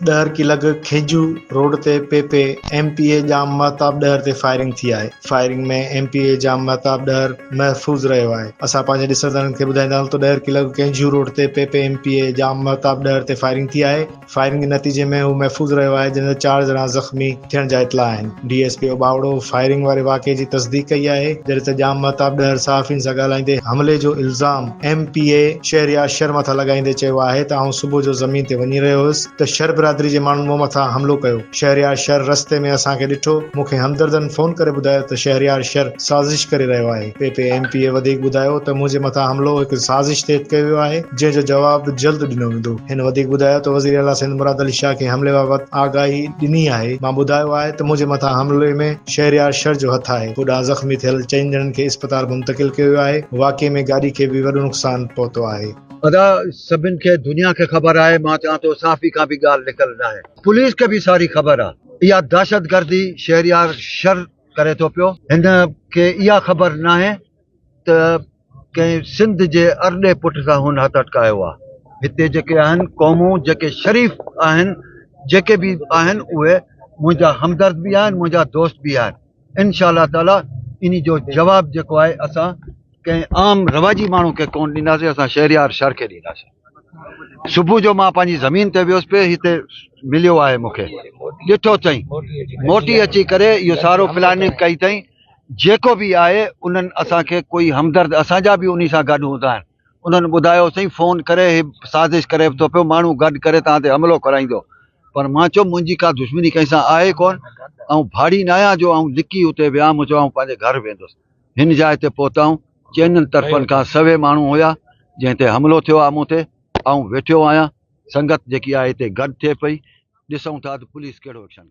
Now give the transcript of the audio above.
ڏهرڪي لڳ کينجهو روڊ تي P P M P A Jam Mehtab Dahar تي فائرنگ ٿي آهي. Firing ۾ M P A Jam Mehtab Dahar محفوظ رهيو آهي. اسان پنهنجي ڏسندڙن کي ٻڌائيندا هلون ته ڏهرڪي لڳ کينجهو روڊ تي P P M P A Jam Mehtab Dahar تي فائرنگ ٿي آهي. فائرنگ جي نتيجي ۾ هو محفوظ رهيو آهي جنهن جا چار ڄڻا زخمي ٿيڻ جا اطلاع آهن. D S P Ubauro firing واري واقعي جي تصديق ڪئي آهي جڏهن ته ڄام مهتاب ڏهر صحافين سان ڳالهائيندي حملي جو الزام ايم پي اي شهريار شر مٿان لڳائيندي چيو آهي ته آئون صبح جو زمين تي وڃي رهيو هيس ته شر برادري جي ماڻهن مون مٿان حملو ڪيو. شهريار شر رستي ۾ اسان کي ڏٺو، مون کي همدردن فون ڪري ٻڌايو ته شهريار شر سازش ڪري رهيو آهي. P P M P A وڌيڪ ٻڌايو ته منهنجي مٿان حملو هڪ سازش تحت ڪيو ويو آهي، جنهن جو جواب جلد ڏنو ويندو. هن وڌيڪ ٻڌايو ته وزيراعليٰ سنڌ مراد علي شاهه کي حملي بابت آگاهي ڏني آهي، مان ٻڌايو آهي ته منهنجي مٿان حملي ۾ شهريار شر جو هٿ آهي. هوڏانهن زخمي ٿيل چئن ڄڻن کي اسپتال منتقل ڪيو ويو آهي. واقعي ۾ گاڏي کي به وڏو نقصان پهتو آهي. ادا سڀن کي دنيا کي خبر آهي مان چوان ٿو صحافي کان به ڳالهه لڪل ناهي پوليس کي به ساري خبر آهي اها دهشتگردي شهريار شر ڪري ٿو پيو هن کي اها خبر ناهي ته ڪنهن سنڌ جي ارڏي پٽ سان هن هٿ اٽڪايو آهي هتي جيڪي آهن قومون جيڪي شريف آهن جيڪي به آهن اهي منهنجا همدرد به آهن منهنجا دوست به آهن انشاء الله تعالي انهي جو جواب جيڪو آهي اسان ڪنهن عام رواجي ماڻهو کي ڪون ڏينداسين اسان شهريار شھر کي ڏينداسين صبح جو مان پنهنجي زمين تي ويس پي هتي مليو آهي مونکي ڏٺو اٿئي موٽي اچي ڪري اهو سارو پلاننگ ڪئي اٿئي جيڪو به آهي انهن اسان کي ڪوئي همدرد اسان جا به انهي سان گڏ هوندا آهن انهن ٻڌايو سائين فون ڪري هي سازش ڪري ٿو پيو ماڻهو گڏ ڪري توهان تي حملو ڪرائيندو پر مان چيو منهنجي ڪا دشمني ڪنهن سان آهي ڪون آئون ڀاڙي نه آهيان جو آئون لڪي اتي ويهان مون چيو آئون پنهنجي گهر ويندس هن جاء تي پهتا آئون چئنن طرفن کان سوين ماڻهو هيا جنهن تي حملو ٿيو آهي مون تي آئون ويٺو آهيان سنگت جيڪي آهي هتي گڏ ٿئي پئي ڏسون ٿا ته پوليس ڪهڙو ايڪشن.